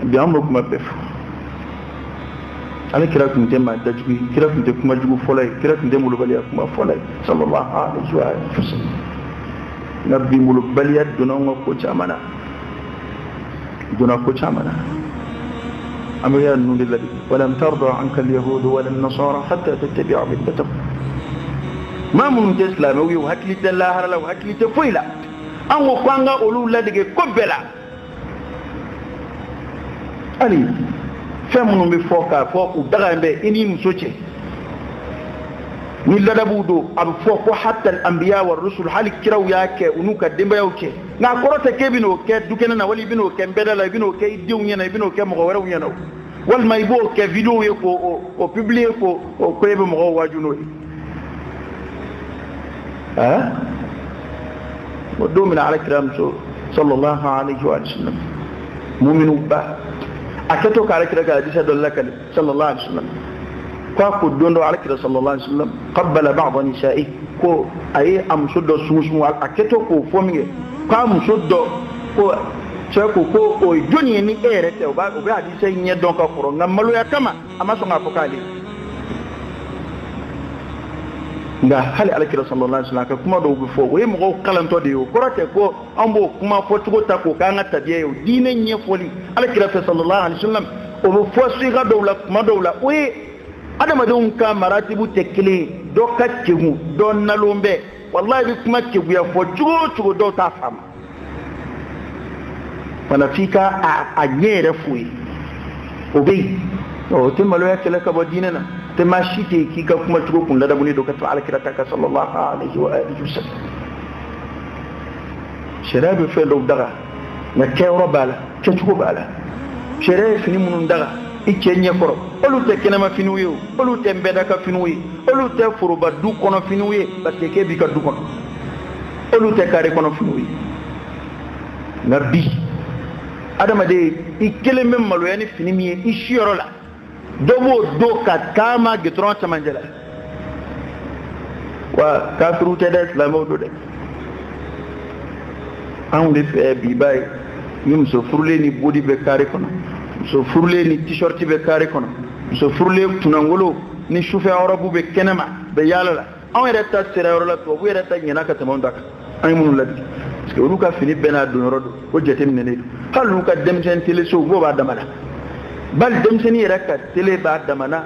Bi an b'o kuma bɛɛ fɔ. Ale kira tun tɛ maa dajugu ye, kira tun tɛ kuma jugu fɔla ye, kira tun tɛ molobaliya kuma fɔla ye, sallallahu alaihi wa sallam. Nka bi molobaliya donna anw ka ko caman na, donna ko caman na. An bɛ y'a ninnu de ladege. Walan tarda anka alyahudu wala nasara hatta tattabi'a millatahum. Maa minnu tɛ silamɛw ye, u hakili tɛ lahara la, u hakili tɛ foyi la. An ko ko an ka olu ladege ko bɛɛ la. Hali fɛn minnu bɛ fɔ k'a fɔ u daga bɛ i n'i muso cɛ, ni ladabuw don, a bɛ fɔ ko hatta al-anbiya wa rusul, hali kiraw y'a kɛ u n'u ka denbayaw cɛ. Nka a kɔrɔ tɛ k'e bɛn'o kɛ dukɛnɛ na, wali i bɛn'o kɛ nbɛda la, i bɛn'o kɛ i denw ɲɛna, i bɛn'o kɛ mɔgɔ wɛrɛw ɲɛna, walima i b'o kɛ video ye k'o o publier k'o ko e bɛ mɔgɔw waaju n'o ye. O don min na ala kira muso sallallahu alaihi wa sallam, muminu ba, a kɛtɔ ka ala kira ka hadisa dɔ lakale sallallahu alaihi wa sallam, k'a ko don dɔ ala kira sallallahu alaihi wa sallam qabbala ba'da nisa'i, ko a ye a muso dɔ sumusumu. A kɛtɔ k'o fɔ min kɛ, k'a muso dɔ ko cɛ ko ko o ye jɔnni ye ni e yɛrɛ tɛ? O bɛ hadisa in ɲɛ dɔn ka kɔrɔ, nka maloya kama a ma sɔn k'a fɔ k'ale. Nka hali ala kira sallallahu alaihi wa sallam a ka kuma dɔw bɛ fɔ, o ye mɔgɔw kalantɔ de ye. O kɔrɔ tɛ ko an b'o kuma fɔcogo ta k'o k'an ka tabiya ye. O diinɛ ɲɛfɔli ala kira fɛ sallallahu alaihi wa sallam, o bɛ fɔ siga dɔw la, kuma dɔw la. O ye adamadenw ka maratibu tɛ kelen ye, dɔ ka kegun, dɔ nalon bɛ. Walahi i bɛ kuma keguya fɔ cogo o cogo, dɔw t'a faamu. Fana f'i ka a ɲɛ yɛrɛ f'u ye, o bɛ yen. O tɛ maloya kɛlɛ ka bɔ diinɛ na. Tɛ maa si tɛ yen k'i ka kuma cogo kun ladamunen don ka tɛmɛ ala kira ta kan sallallahu alaihi wa alihi wa sallam. Sariya bɛ fɛn dɔw daga, nka kɛyɔrɔ b'a la, kɛcogo b'a la. Sariya ye fini minnu daga i cɛ ɲɛkɔrɔ, olu tɛ kɛnɛma finiw ye, o olu tɛ nbɛdaka finiw ye, olu tɛ foroba du kɔnɔ finiw ye, parce que k'e b'i ka du kɔnɔ, olu tɛ kare kɔnɔ finiw ye. Nka bi adamaden i kelen bɛ maloya ni fini min ye i siyɔrɔ la, dɔ b'o don ka taama gitɔrɔn cɛmancɛ la. Wa kafiriw tɛ dɛ, silamɛw don dɛ. Anw de fɛ bi b'a ye ni muso furulen ni bodi bɛ kare kɔnɔ, muso furulen ni t-shirt bɛ kare kɔnɔ, muso furulen kunnangolo ni sufɛ ɔrɔbu bɛ kɛnɛma bɛ yaala la. Anw yɛrɛ ta sera yɔrɔ la, tubabu yɛrɛ ta ɲɛna ka tɛmɛ anw ta kan, an ye minnu ladege. Parce que olu ka fini bɛɛ n'a donyɔrɔ don, o jateminɛnen don. Hali olu ka denmisɛnnin telesow b'o b'a dama na, bali denmisɛnnin yɛrɛ ka tele b'a dama na.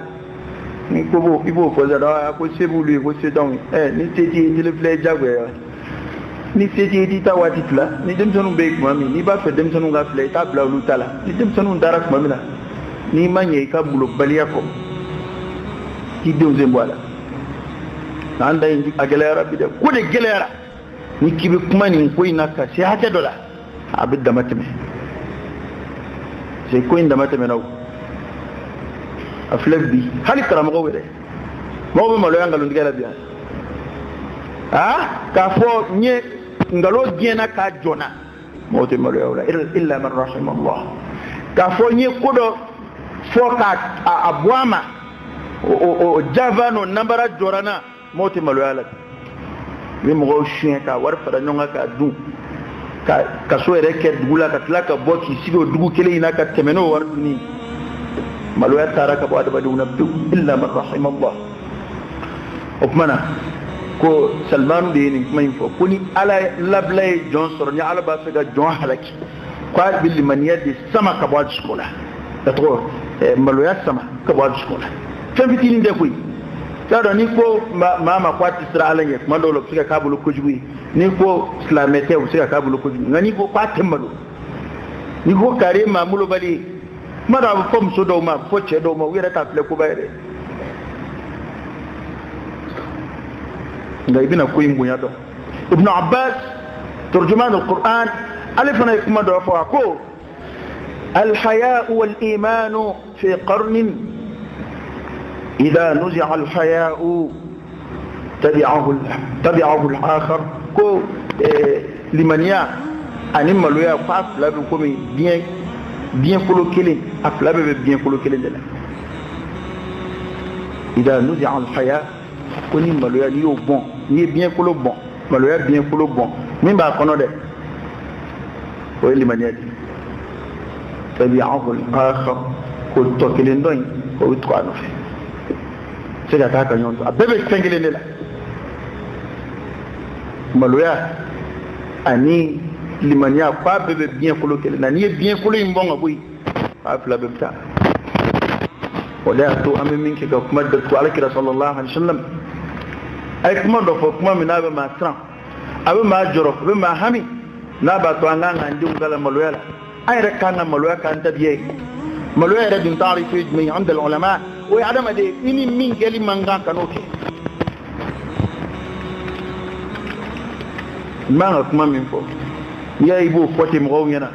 Ni ko b'o i b'o fɔ sisan, ko se b'olu ye, ko se t'anw ye. Ni se t'i ye, tele filɛ ye diyagoya ye. Ni se t'i ye, i t'i ta waati fila. Ni denmisɛnninw bɛ yen tuma min, n'i b'a fɛ denmisɛnninw ka filɛ, i t'a bila olu ta la. Ni denmisɛnninw taara tuma min na, n'i ma ɲɛ i ka molobaliya kɔ, k'i denw sen bɔ a la. An da in a gɛlɛyara bi dɛ, ko de gɛlɛyara. Ni k'i bɛ kuma nin ko in na ka se hakɛ dɔ la, a bɛ dama tɛmɛ. Parce que ko in dama tɛmɛna o. A filɛ bi, hali karamɔgɔw yɛrɛ, mɔgɔw bɛ maloya nkalontigɛ la bi yan. K'a fɔ n ye nkalon diɲɛna k'a jɔna, mɔgɔw tɛ maloya o la, illa man rahima Allah. K'a fɔ n ye ko dɔ fɔ k'a bɔ a ma, o java n'o nanbara jɔra n na, mɔgɔw tɛ maloya la. I bɛ mɔgɔw suɲɛ k'a wari fara ɲɔgɔn kan k'a dun, ka kaso yɛrɛ kɛ dugu la, ka tila ka bɔ k'i sigi o dugu kelen in na ka tɛmɛ n'o wari dunni. Maloya taara ka bɔ adamadenw na pewu, illa man rahima Allah. O tuma na ko Salmanu de ye nin kuma in fɔ, ko ni ala labila ye jɔn sɔrɔ, ni ala b'a fɛ ka jɔn halaki, k'a bɛ limaniya de sama ka bɔ a dusukun na, ka tɔgɔ maloya sama ka bɔ a dusukun na. Fɛn fitinin tɛ koyi. I y'a dɔn n'i ko maa ma ko a tɛ siran ala ɲɛ, kuma dɔw la o bɛ se ka k'a bolo kojugu ye. N'i ko silamɛ tɛ, o bɛ se ka k'a bolo kojugu. Nka n'i ko k'a tɛ malo, n'i ko kari ye maa molobali ye, kuma dɔ a bɛ fɔ muso dɔw ma, a bɛ fɔ cɛ dɔw ma, u yɛrɛ t'a filɛ koba yɛrɛ. Nka i bɛna ko in bonya dɔn. Ibn Abbas, turjuman al-Qur'an, ale fana ye kuma dɔ fɔ, a ko al-haya'u wal-imanu fi qarnin idha nuzi'a al-haya'u tabi'ahu al-akhar. Ko limaniya ani maloya k'a fila bɛ komi biɲɛ kolo kelen, a fila bɛɛ bɛ biɲɛ kolo kelen de la. Idha nuzi'a al-haya, ko ni maloya n'i y'o bɔn, n'i ye biɲɛ kolo bɔn, maloya biɲɛ kolo bɔn, min b'a kɔnɔ dɛ, o ye limaniya de ye. Tabi'ahu al-akhar ko tɔ kelen dɔ in o bɛ tugu a nɔfɛ se ka k'a ka ɲɔgɔn to a bɛɛ bɛ fɛn kelen de la maloya ani limaniya k'a bɛɛ bɛ biɲɛ kolo kelen na n'i ye biɲɛ kolo in bɔn ka bɔ yen a fila bɛɛ bɛ taa o de y'a to an bɛ min kɛ ka kuma datugu alakira sallallahu alaihi wa sallam a ye kuma dɔ fɔ kuma min n'a bɛ maa siran a bɛ maa jɔrɔ a bɛ maa hami n'a b'a to an kan k'an denw kalan maloya la an yɛrɛ kan ka maloya k'an tabiya ye maloya yɛrɛ dun taarifu ye jumɛn ye an dal ulama o ye adamaden i ni min kɛli man kan ka n'o kɛ i man ka kuma min fɔ n'i y'a ye i b'o fɔ ten mɔgɔw ɲɛna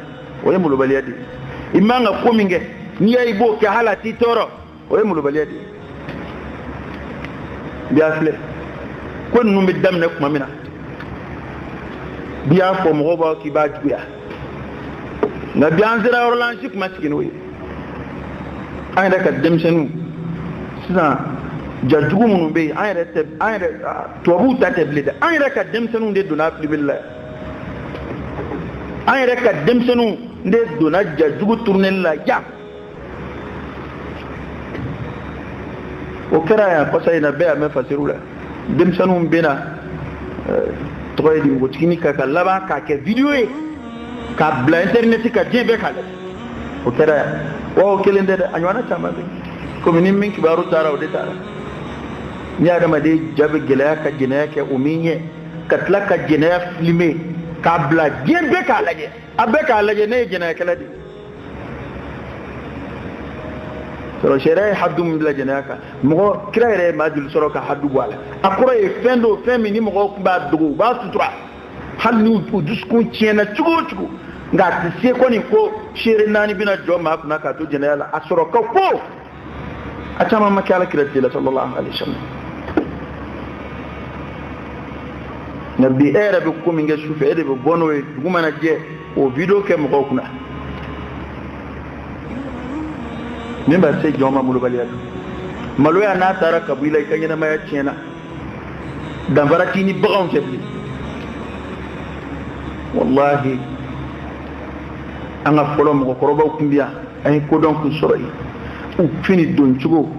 o ye malobaliya de ye i man ka ko min kɛ n'i y'a ye i b'o kɛ hali a t'i tɔɔrɔ o ye malobaliya de ye bi a filɛ ko ninnu bɛ daminɛ tuma min na bi y'a fɔ mɔgɔw b'a fɔ k'i b'a juguya nka bi an sera yɔrɔ la an si kuma sigi n'o ye an yɛrɛ ka denmisɛnninw sisan jajugu minnu bɛ yen an yɛrɛ tɛ an yɛrɛ tubabuw ta tɛ bilen dɛ an yɛrɛ ka denmisɛnninw de donna filibili la an yɛrɛ ka denmisɛnninw de donna jajugu tourneli la yan o kɛra yan kɔsa in na bɛɛ y'a mɛn fasiriw la denmisɛnninw bɛ na tɔgɔ ye di npogotiginin kan ka laban k'a kɛ video ye k'a bila intɛrinɛti kan diɲɛ bɛɛ k'a lajɛ o kɛra yan wa o kelen tɛ dɛ a ɲɔgɔnna caman bɛ yen komi ni min kibaru taara o de taara ni adamaden ja bɛ gɛlɛya ka jɛnɛya kɛ o min ɲɛ ka tila ka jɛnɛya filime k'a bila diɲɛ bɛɛ k'a lajɛ a bɛɛ k'a lajɛ ne ye jɛnɛyakɛla de ye sɔrɔ sariya ye hadu min bila jɛnɛya kan mɔgɔ kira yɛrɛ ye maa joli sɔrɔ ka hadu bɔ a la a kɔrɔ ye fɛn dɔ fɛn min ni mɔgɔw tun b'a dogo u b'a sutura hali ni u dusukun tiɲɛna cogo o cogo nka a tɛ se kɔni ko seere naani bɛna jɔ maa kunna k'a to jɛnɛya la a sɔrɔ ka ko a caman ma kɛ ala kira tile la sallallahu alaihi wa sallam nka bi e yɛrɛ bɛ ko min kɛ sufɛ e de bɛ bɔ n'o ye dugu mana jɛ o video kɛ mɔgɔw kunna min b'a se jɔn ma malobaliya don maloya n'a taara ka bɔ i la i ka ɲɛnamaya tiɲɛna danfara t'i ni baganw cɛ bilen wallahi an ka fɔlɔ mɔgɔkɔrɔbaw tun bɛ yan an ye kodɔn kun sɔrɔ yen u fini don cogo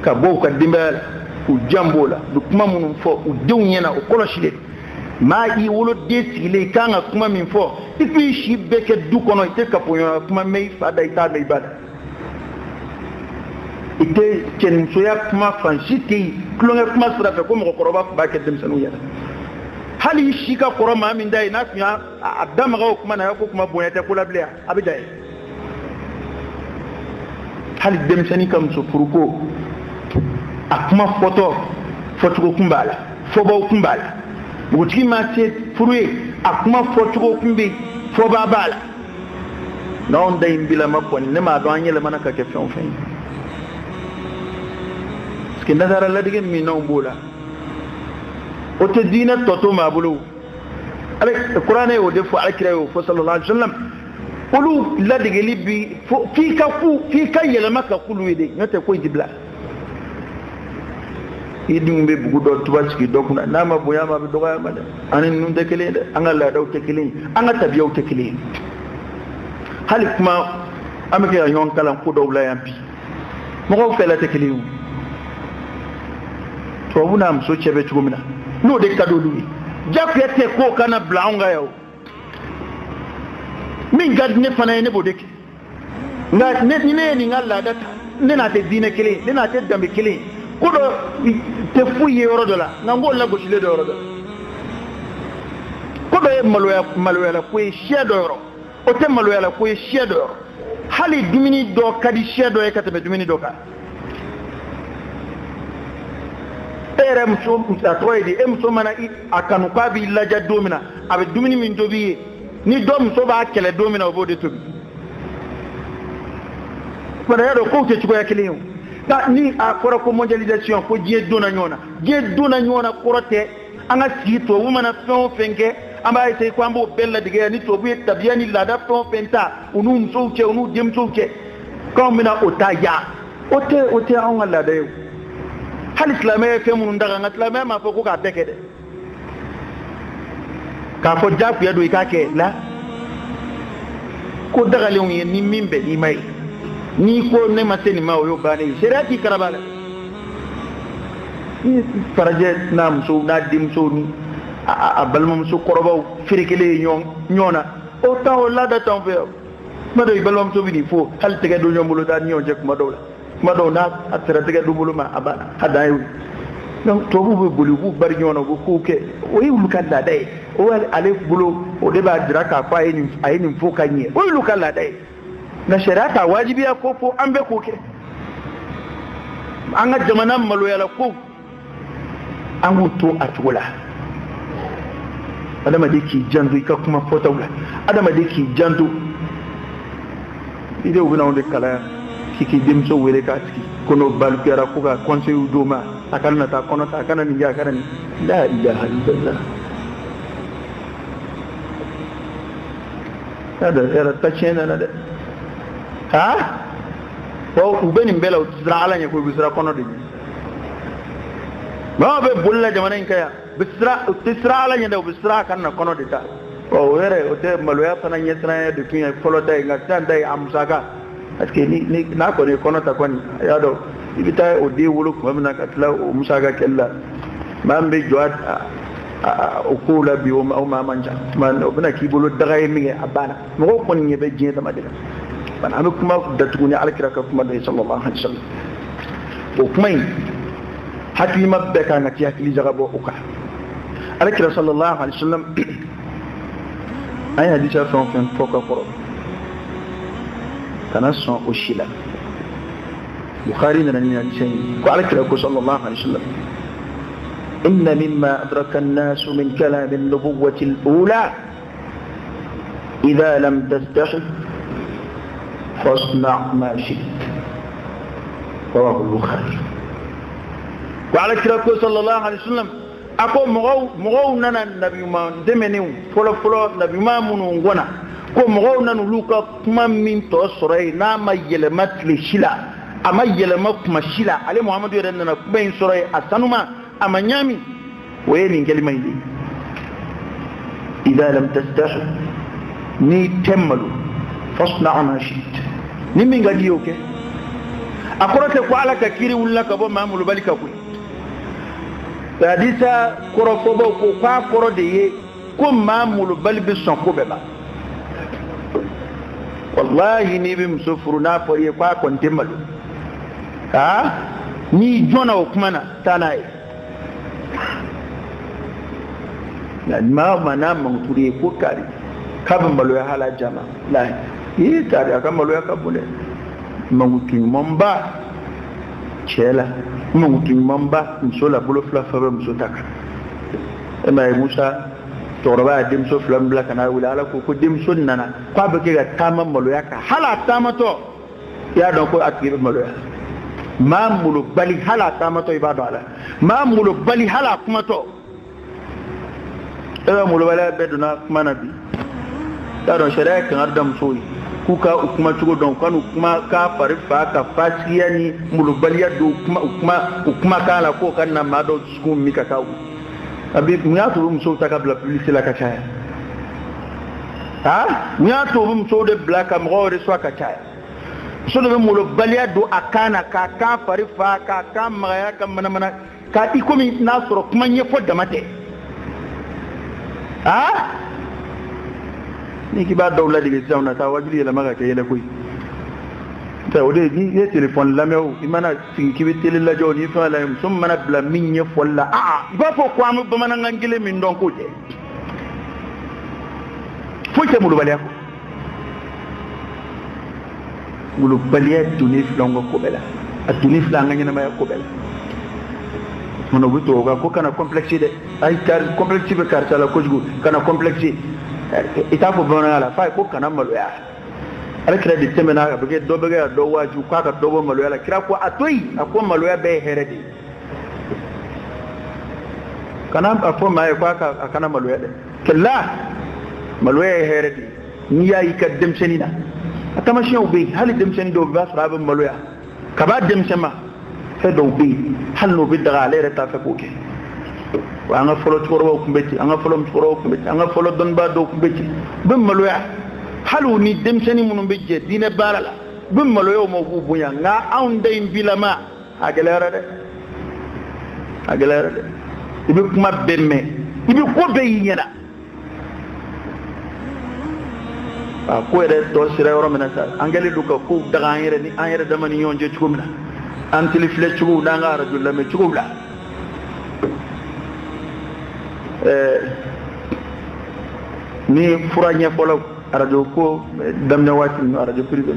ka bɔ u ka denbaya la u jan b'o la u bɛ kuma minnu fɔ u denw ɲɛna o kɔlɔsilen maa i woloden sigilen i kan ka kuma min fɔ i k'i si bɛɛ kɛ du kɔnɔ i tɛ kafoɲɔgɔnya kuma mɛn i fa da i t'a mɛn i ba da i tɛ cɛnimusoya kuma fan si tɛ yen tulonkɛ kuma sira fɛ ko mɔgɔkɔrɔba tun b'a kɛ denmisɛnninw ɲɛna hali i si ka kɔrɔ maa min da ye n'a tun y'a da maga o kuma na a ko kuma bonya tɛ ko la bilen a bɛ da ye hali denmisɛnnin ka muso furuko a kuma fɔtɔ fɔcogo kun b'a la fɔbaw kun b'a la npogotigi ma se furu ye a kuma fɔcogo kun bɛ yen fɔba b'a la n'anw da in bilama kɔni ne m'a dɔn an yɛlɛmana ka kɛ fɛn o fɛn ye parce que nasara ladege min n'anw b'o la o tɛ diinɛ tɔ to maa bolo kuranɛ y'o de fɔ alakira y'o fɔ sallallahu alaihi wa sallam olu ladegeli bi f'i ka ku f'i ka yɛlɛma ka k'olu ye de n'o tɛ ko in ti bila i denw bɛ bugu dɔ tuba sigi dɔ kunna n'a ma bonya ma a bɛ dɔgɔya ma dɛ an ni ninnu tɛ kelen ye dɛ an ka laadaw tɛ kelen ye an ka tabiyaw tɛ kelen ye hali kuma an bɛ kɛ ka ɲɔgɔn kalan ko dɔw la yan bi mɔgɔw fɛla tɛ kelen ye o tubabu n'a muso cɛ bɛ cogo min na n'o de ka d'olu ye jagoya tɛ k'o kana bila anw ka yan o min ka di ne fana ye ne b'o de kɛ nka ne ni ne ye nin ka laada ta ne n'a tɛ diinɛ kelen ye ne n'a tɛ danbe kelen ye ko dɔ tɛ foyi ye yɔrɔ dɔ la nka n k'o lagosilen dɔ yɔrɔ dɔ la ko dɔ ye maloyala ko ye siya dɔ yɔrɔ o tɛ maloyala ko ye siya dɔ yɔrɔ hali dumuni dɔ ka di siya dɔ ye ka tɛmɛ dumuni dɔ kan e yɛrɛ muso a tɔgɔ ye di e muso mana a kanu k'a b'i laja don min na a bɛ dumuni min tobi i ye ni dɔ muso b'a kɛlɛ don min na o b'o de tobi fana y'a dɔn kow tɛ cogoya kelen ye o nka ni a fɔra ko mondialisation ko diɲɛ donna ɲɔgɔn na diɲɛ donna ɲɔgɔn na kɔrɔ tɛ an ka sigi tubabu mana fɛn o fɛn kɛ an b'a essayer ko an b'o bɛɛ ladege yan ni tubabu ye tabiya ni laada fɛn o fɛn ta u n'u musow cɛ u n'u denmusow cɛ k'anw bɛna o ta yan o tɛ anw ka laada ye o hali silamɛya ye fɛn minnu daga nka silamɛya m'a fɔ ko k'a bɛɛ kɛ dɛ k'a fɔ diyagoya don i k'a kɛ la Ko dagalenw ye ni min bɛn n'i ma ye n'i ko ne ma se nin ma o y'o bannen ye sariya t'i karaba la ni farajɛ n'a musow n'a denmusow ni a balimamuso kɔrɔbaw ferekelen ye ɲɔgɔn na o t'an o laada t'anw fɛ yan kuma dɔw i balimamuso bɛ nin fo hali tɛgɛ don ɲɔgɔn bolo t'a ni ɲɔgɔn cɛ kuma dɔw la kuma dɔw n'a a sera tɛgɛ don bolo ma a banna a dan ye o ye donc tubabuw bɛ boli u b'u bari ɲɔgɔn na u bɛ kow kɛ o ye olu ka laada ye o ale bolo o de b'a jira k'a fɔ a ye nin fo ka ɲɛ o y'olu ka laada ye nka sariya t'a wajibiya ko fo an bɛɛ k'o kɛ an ka jamana maloyala ko an k'u to a cogo la adamaden k'i janto i ka kuma fɔtaw la adamaden k'i janto i denw bɛna anw de kalan yan k'i k'i denmuso wele k'a sigi ko n'o balikuyara ko ka conseil d'o ma a kana na taa kɔnɔ ta a kana nin kɛ a kana nin la ilaha illallah yɛrɛ ta tiɲɛ nana dɛ ha u bɛ nin bɛɛ la u tɛ siran ala ɲɛ ko u bɛ siran kɔnɔ de ɲɛ maaw bɛ boli la jamana in kan yan u tɛ siran ala ɲɛ dɛ u bɛ siran a kana na kɔnɔ de ta o yɛrɛ o tɛ maloya fana ɲɛsiranya de tun ye fɔlɔ ta ye nka sisan ta ye a musaka parce que ni n'a kɔni ye kɔnɔ ta kɔni a y'a dɔn i bɛ taa o den wolo tuma min na ka tila o musaka kɛli la maa min bɛ jɔ o kow la bi o maa man ca o bɛna k'i bolo daga ye min kɛ a banna mɔgɔw kɔni ɲɛ bɛ diɲɛ dama de la bana an bɛ kuma datugu ni alakira ka kuma dɔ ye sallallahu alaihi wa sallam o kuma in hakilima bɛɛ kan ka t'i hakili jagabɔ o kan alakira sallallahu alaihi wa sallam an ye hadisa fɛn o fɛn fɔ ka kɔrɔ kana sɔn o si la Bukhari nana ni hadisa in ko alakira ko sallallahu alaihi wa sallam inna mimma adraka an-nasu min kalam an-nubuwwati al-ula idha lam tastahi fasna' ma shi'ta rawahu al-Bukhari ko alakira ko sallallahu alaihi wa sallam a ko mɔgɔw nana nabiɲuman dɛmɛnenw fɔlɔ-fɔlɔ nabiɲuman minnu gɔnna ko mɔgɔw nana olu ka kuma min tɔ sɔrɔ yen n'a ma yɛlɛma tile si la a ma yɛlɛma kuma si la ale Muhamadu yɛrɛ nana kuma in sɔrɔ yen a sanuma a ma ɲaami o ye nin kalima in de ye idha lam tastahi n'i tɛ malo fasna' ma shi'ta ni min ka di i ye o kɛ a kɔrɔ tɛ ko ala ka kiiri wulila ka bɔ maa molobali kan koyi hadisa kɔrɔfɔbaw ko k'a kɔrɔ de ye ko maa molobali bɛ sɔn ko bɛɛ ma walahi n'i bɛ muso furu n'a fɔra i ye k'a kɔni tɛ malo aa n'i jɔnna o kuma na taa n'a ye nka maa o maa n'a mankutu ye ko kari k'a bɛ maloya hali a jama la i kari a ka maloya ka bon dɛ mankutu ɲumanba cɛ la mankutu ɲumanba muso la bolo fila fa bɛ muso ta kan e m'a ye Musa cɛkɔrɔba y'a denmuso fila min bila ka n'a wele ala ko ko denmuso nana k'a bɛ kɛ ka taama maloya kan hali a taamatɔ i y'a dɔn ko a tigi bɛ maloya maa molobali hali a taamatɔ i b'a dɔn a la maa molobali hali a kumatɔ e bɛ molobaliya bɛɛ donna kuma na bi i y'a dɔn sariya ye kangari da musow ye k'u ka u kuma cogo dɔn u ka n'u kuma k'a fari fa ka fasigiya ni molobaliya don u kumakan la k'o ka na maa dɔw dusukun min ka taa a bɛ mun y'a to u bɛ musow ta ka bila publicité la ka caya ha mun y'a to u bɛ musow de bila ka mɔgɔw reçoit ka caya muso de bɛ molobaliya don a kan na k'a kan fari fa k'a kan magaya ka manamana k'a i komi n'a sɔrɔ kuma ɲɛfɔ dama tɛ ha n'i k'i b'a dɔw ladege sisan na taa wajuli yɛlɛma ka kɛ yɛlɛ koyi o de n'i ye telefɔni lamɛn o i mana sigi k'i bɛ tele lajɛ o ni fɛn lajɛ muso min mana bila min ɲɛfɔli la aa i b'a fɔ ko an bɛ bamanankan kelen min dɔn k'o tɛ foyi tɛ molobaliya kɔ molobaliya donnen filɛ an ka ko bɛɛ la a donnen filɛ an ka ɲɛnamaya ko bɛɛ la mana u bɛ tubabukan ko kana complexe dɛ ayi kari complexe bɛ karisa la kojugu kana complexe i t'a fɔ bamanankan la f'a ye ko kana maloya ala kira de tɛmɛna a bɛ kɛ dɔ bɛ kɛ ka dɔ waaju k'a ka dɔ bɔ maloya la kira ko a to yen a ko maloya bɛɛ ye hɛrɛ de ye kana a fɔ maa ye ko a kana maloya dɛ kɛlɛ maloya ye hɛrɛ de ye n'i y'a y'i ka denmisɛnnin na a taamasiyɛnw bɛ yen hali denmisɛnnin dɔw bɛ i b'a sɔrɔ a bɛ maloya kab'a denmisɛn ma fɛn dɔw bɛ yen hali n'o bɛ daga ale yɛrɛ t'a fɛ k'o kɛ wa an ka fɔlɔ cɛkɔrɔbaw tun bɛ ten an ka fɔlɔ musokɔrɔbaw tun bɛ ten an ka fɔlɔ dɔnnibaa dɔw tun bɛ ten u bɛ maloya Hali u ni denmisɛnnin minnu bɛ jɛ diinɛ baara la u bɛ maloya o ma u b'u bonya nka anw da in bilama a gɛlɛyara dɛ a gɛlɛyara dɛ i bɛ kuma bɛɛ mɛn i bɛ ko bɛɛ y'i ɲɛna a ko yɛrɛ tɔ sera yɔrɔ min na sa an kɛlen don ka kow daga an yɛrɛ ni an yɛrɛ dama ni ɲɔgɔn cɛ cogo min na an tele filɛ cogow n'an ka arajo lamɛn cogow la ni fura ɲɛfɔlaw arajo ko daminɛ waati ninnu arajo privé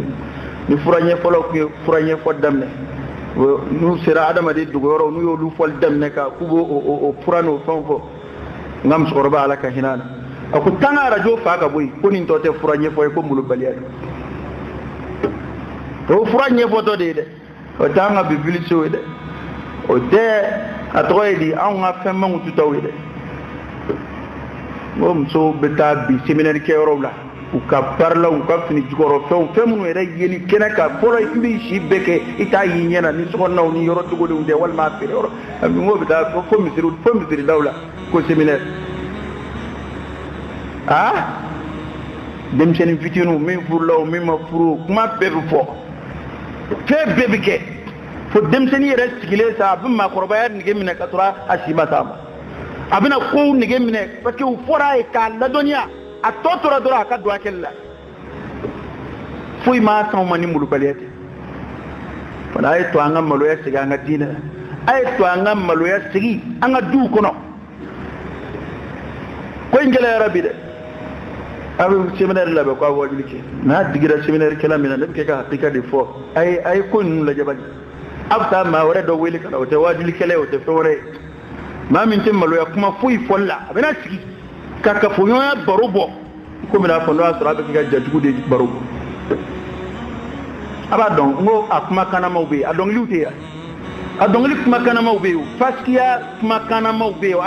ni fura ɲɛfɔlaw tun ye fura ɲɛfɔ daminɛ n'u sera adamaden dogoyɔrɔw n'u y'olu fɔli daminɛ ka k'u b'o o fura n'o fɛnw fɔ n ka musokɔrɔba ala ka hinɛ a na a ko taa n ka arajo fa ka bɔ yen ko nin tɔ tɛ fura ɲɛfɔ ye ko molobaliya don o fura ɲɛfɔtɔ de ye dɛ o t'an ka bibilisew ye dɛ o tɛ a tɔgɔ ye di anw ka fɛn mankututaw ye dɛ n ko musow bɛ taa bi séminaire kɛyɔrɔw la u ka parelaw u ka fini jukɔrɔ fɛnw fɛn minnu yɛrɛ yeli kɛnɛ kan fɔlɔ i b'i si bɛɛ kɛ i t'a y'i ɲɛ na ni sokɔnɔnaw ni yɔrɔ dogolenw tɛ walima a feere yɔrɔ n ko bɛ taa fo misiri fo misiridaw la ko séminaire aa denmisɛnnin fitininw min furula o min ma furu kuma bɛɛ bɛ fɔ fɛn bɛɛ bɛ kɛ fo denmisɛnnin yɛrɛ sigilen sa a bɛ maakɔrɔbaya nege minɛ ka sɔrɔ a si ma s'a ma a bɛna kow nege minɛ parce que u fɔra a ye k'a ladɔnniya a tɔ tora dɔrɔn a ka don a kɛli la foyi ma s'anw ma ni molobaliya tɛ fana a ye to an ka maloya segin an ka diinɛ la a ye to an ka maloya segin an ka duw kɔnɔ ko in gɛlɛyara bi dɛ a bɛ séminaire labɛn ko a bɛ wajuli kɛ n'a digira séminaire kɛla min na ne bɛ kɛ ka hakika de fɔ a ye ko ninnu lajɛ bani a bɛ taa maa wɛrɛ dɔ wele ka na o tɛ wajulikɛla ye o tɛ fɛn wɛrɛ ye maa min tɛ maloya kuma foyi fɔli la a bɛna sigi ka kafoɲɔgɔnya baro bɔ komi n'a fɔ n'o y'a sɔrɔ a bɛ k'i ka jajugu de baro bɔ a b'a dɔn n ko a kumakanamaw bɛ yen a dɔnkiliw tɛ yan a dɔnkili kumakanamaw bɛ yen fasikiya kumakanamaw bɛ yen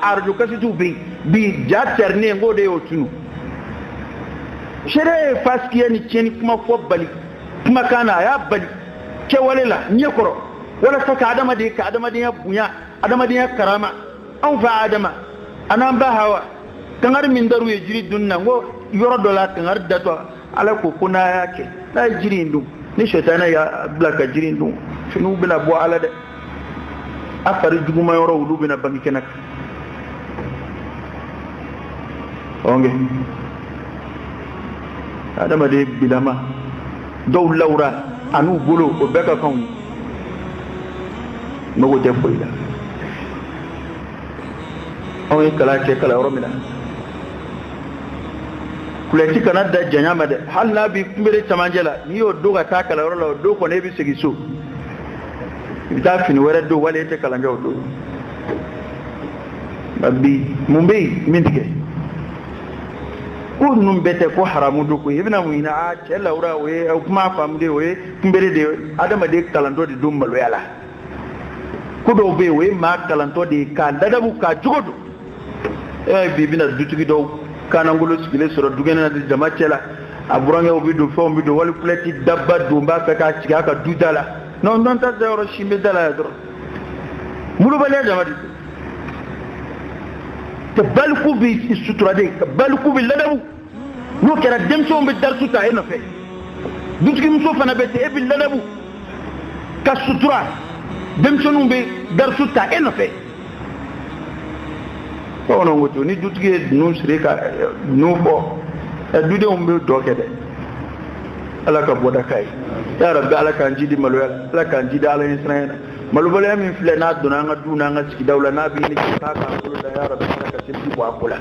arajo kasetiw bɛ yen bi ja tɛrinen n k'o de y'o tunu sariya ye fasikiya ni tiɲɛni kuma fɔ bali kumakan na a y'a bali kɛwale la ɲɛkɔrɔ walasa ka adamaden ka adamadenya bonya adamadenya karama anw fa adama an'an ba hawa kangari min dar'u ye jiri dunni na n ko yɔrɔ dɔ la kangari datɔ ala ko ko n'a y'a kɛ n'a ye jiri in dun ni sɛtanɛ y'a bila ka jiri in dun finiw bɛna bɔ ala dɛ a fari juguman yɔrɔ olu bɛna bange kɛnɛ kan ɔnkɛ adamaden bilama dɔw lawura an'u bolo o bɛɛ ka kan u ye mago tɛ foyi la anw ye kalan kɛ kalanyɔrɔ min na kulɛti kana da janya ma dɛ hali n'a b'i kunbere camancɛ la n'i y'o don ka taa kalanyɔrɔ la o don kɔni e bɛ segin so i bɛ taa fini wɛrɛ don wali e tɛ kalan kɛ o don nka bi mun bɛ yen min tigɛ ko ninnu bɛɛ tɛ ko haramu don koyi i bɛna mun ɲini a cɛ lawura o ye kuma faamu de o ye kunbere de ye adamaden kalantɔ de don maloya la ko dɔw bɛ yen o ye maa kalantɔ de ye k'a ladamu k'a jogo don e bi bɛna dutigi dɔw kanangolo sigilen sɔrɔ dukɛnɛ na jama cɛ la a burankɛw bɛ don fɛnw bɛ don wali kulɛti daba don b'a fɛ k'a sigi a ka du da la non non ta yɔrɔ si bɛ da la yan dɔrɔn molobaliya jama de don ka baliku bɛ sutura de ka baliku bɛ ladamu n'o kɛra denmisɛnw bɛ darisu ta e nɔfɛ dutigimuso fana bɛ ten e bɛ ladamu ka sutura denmisɛnninw bɛ darisu ta e nɔfɛ bamananw ko ten ni dutigi ye dunun siri ka dunun fɔ ɛ dudenw bɛ dɔ kɛ dɛ ala ka bɔda k'a ye ya rabi ala k'an jidi maloya la ala k'an jidi ala ɲɛsiranya na malobaliya min filɛ n'a donna an ka du n'an ka sigidaw la n'a bɛ ɲini k'a k'an bolo da ya rabi ala ka seliji bɔ a ko la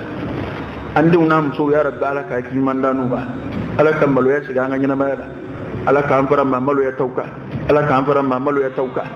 an denw n'an musow ya rabi ala ka hakili ɲuman d'an n'u ma ala ka maloya segin an ka ɲɛnamaya la ala k'an fara maa maloya taw kan ala k'an fara maa maloya taw kan.